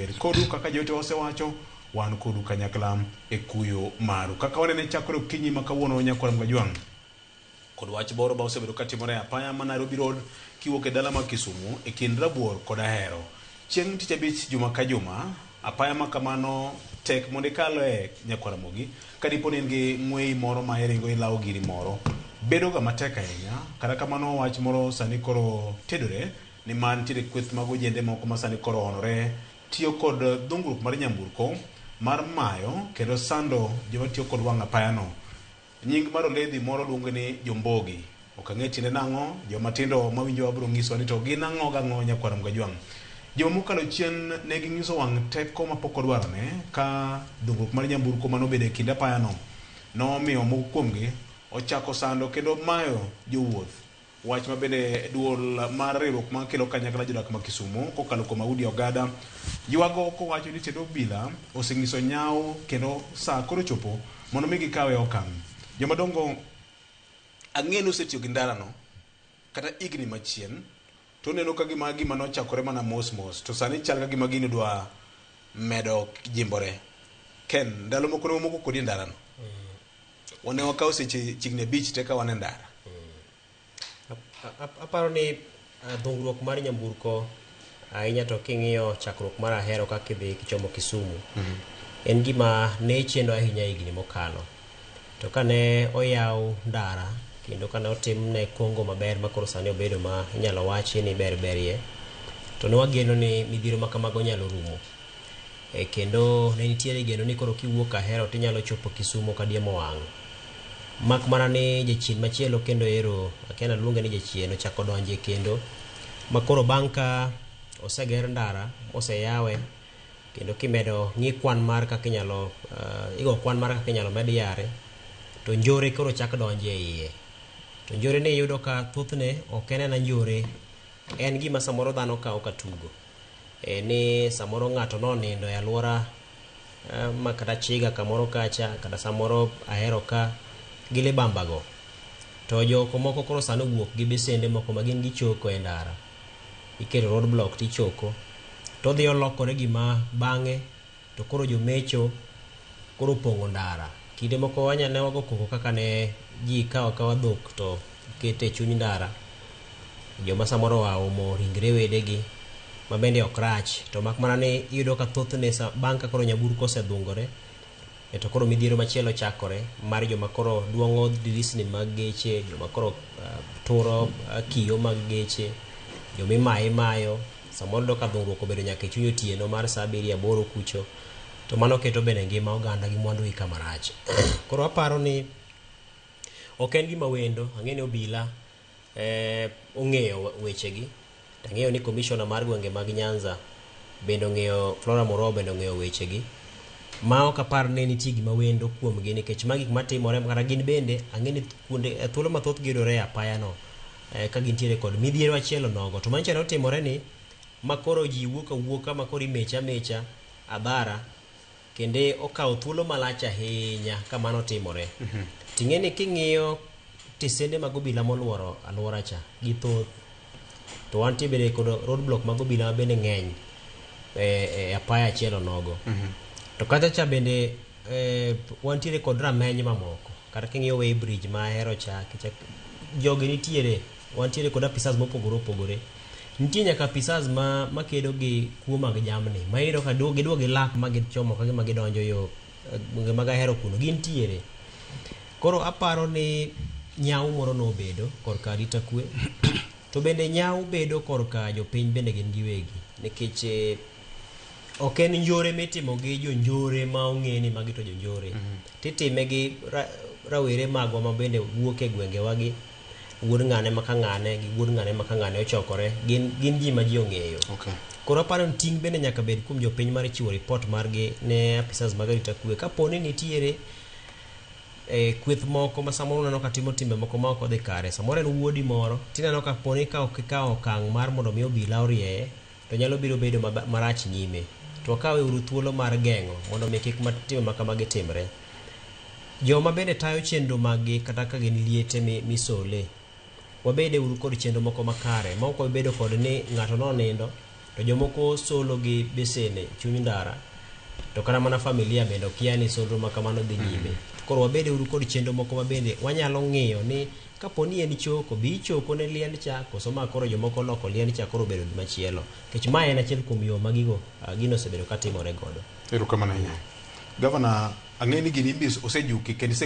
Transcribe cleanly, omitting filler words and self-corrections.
Bed kodu kaka jotewa osewacho, wan kodu kanyakla e kuyo maru. Kaka wanene chakore okinyi ma kawuono nyakwar Mgajwang'. Kod wach boro ba osebedo katimore e apaya ma Nairobi Road kiwuok e dala ma Kisumu e kind Rabuor kod Ahero. Chieng' tich abich juma ka juma, apaya ma kamano tek mondo ikale nyakwar Ramogi ka dipo ni in gi ng'weyi moro ma iringo ilawo giri moro. Bedo ga matek ahinya, kata kamano wach moro sani koro tedore nimar nitiere kweth mag ojende moko ma sani koro oonore tiyo kod dhungruok mar nyamburko mar mayo kendo sando joma tiyo kod wang' apayano. Nying mar oledhi moro luonge ni Jombogi. Ok ang'e tiende nang'o, joma tindo mawinjowa biro nyisowa ni to gin ang'o gang'o nyakwar Mgajwang'. Juma mokalo chien ne ginyiso wang' teko mapok odwarone ka dhungruok mar nyamburko mane obedo e kind apayano nomiyo moko kuomgi ochako sando kendo mayo jowuoth. Wach ma bende duol mar riwruok ma kelo kanyakla jodak ma Kisumu kokalo kuom Audi Ogada ywago kowacho ni tend obila osenyiso nyawo kendo saa koro chopo mondo mi gikawe okang'. Jomadongo ang'e ni osetiyo gi ndarano kata higni machien to oneno ka gima gima nochakore mana mos mos to sani chal ka gima gini dwa medo jimbore. Ken, ndalo moko ne wamoko kodi e ndarano. Wane wakawo seche chiegni abich te ka wan e ndara. Aparo ni dhungruok mar nyamburko ahinya to king'iyo chakruok mar Ahero kaka idhi kichomo Kisumu en gima ne chendo ahinya higni mokalo. To kane oyaw ndara kendo kane otimne kongo maber ma koro sani obedo ma inyalo wachi ni ber berie to ne wageno ni midhiero ma kamago nyalo rumo. E, kendo ne nitiere geno ni koro kiwuok Ahero tinyalo chopo Kisumo kadiemo wang'. Mak mana ni jachien machielo kendo ero, akia naluonge ni jachien, ochako donje kendo ma koro bang' ka oseger ndara, oseyawe kendo kimedo ng'i kwan mar kaka inyalo igo kwan mar kaka inyalo med yare to njore koro chak donje e iye. To njore ni iyudo ka thothne ok en ena njore, en gima samoro dhano kawo ka tugo. E, ni samoro ng'ato nonindo e alwora ma kata chiga kamoro kacha kata samoro ahero ka gi libambago to joko moko koro sani owuok gi besende moko ma gin gichoko e ndara iketo road block tichoko to odhi olokore gima bang'e to koro jomecho koro opong'o ndara kinde moko wanya ne wago koko kaka ne ji kawo akawa dhok to keto e chuny ndara joma samoro oa omo ringre wedegi ma bende ok rach to mak mana ni iyudo ka thothne bang' ka koro nyaburko osedhungore e to koro midhiero machielo chakore mar joma koro duong'o dirisni mag geche joma koro turo kiyo mag geche joma imayo imayo samoro iyudo ka dhungruok obedo nyaka e chuny otieno mar saa abiriyo aboro kucho to mano keto bende ngima oganda gi mwandu gi kama rach koro aparo ni ok en gima wendo ang'e ni obila ong'eyo wechegi to ang'eyo ni commissioner mar gwenge mag Nyanza bende ong'eyo Flora Moroa bende ong'eyo wechegi ma ok apar ni nitie gima wendo kuomgi nikech ma gik matimore kata gin bende ang'e ni kuonde e thuolo mathoth giyudore e apaya no ka gintiere kod midhiero achiel onogo to manyicha notimore ni ma koro ji wuok awuoka ma koro imecho amecha adhara kendo okawo thuolo malach ahinya ka mano timore. Ting'e ni king'iyo tisende mag obila moluoro alwora cha githoth to wantie bende kod roadblock mag obila ma bende ng'eny e apaya achiel onogo. To kacha cha bende wantiere kod rameny mamoko kata king'iyo weigh bridge ma ahero cha kichak jogi nitiere wantiere kod apisas mopogore opogore nitie nyaka apisas ma makedo gi kuo mag jamni ma iyudo ka giduogo gilak ma gichomo ka gima gidonjo yo gwenge mag Ahero kuno gintiere koro aparo ni nyawo moro nobedo korka arita kwe to bende nyawo bedo korka jopiny bende gin giwegi nikech ok en njore mitimo gi jonjore ma ong'e ni magi to jonjore titime gi rawere magwa ma bende wuok e gwengewa gi wuod ng'ane ma ka ng'ane gi wuod ng'ane ma ka ng'ane ochokore gin gin ji ma ji ong'eyo Okay. koro aparo ni ting' bende nyaka bed kuom jopiny mar chiwo ripot margi ne apisas mag arita kwe kapo ni nitiere kweth moko ma samoro uneno ka timo timbe moko ma ok odhi kare samoro en wuodi moro tineno ka poni ka ok ikawo okang' mar mondo mi obila orieye to nyalo biro bedo marach nyime to wakawe uru thuolo mar geng'o mondo mi kik timbe ma kamagi timre joma bende tayo chenro maggi kata ka gin liete misole wabede uru kod chenro moko makare ma ok wabedo kod ni ng'ato nonindo To jomoko solo gi besen e chuny ndara, to kata mana familia bende okia ni solro ma kamano dhi nyime. Koro wabede uru kod chenro moko ma bende wanyalo ng'iyo ni kapo ni en choko, be ichoko ne liend cha koso ma koro jomoko oloko liend cha koro obedo gima chielo. Nikech ma en achiel kuom yo ma gigo gino osebedo katimore godo. Erokamano ahinya. Gavana, ang'e ni gini imbe osejuki kendo isewinjo.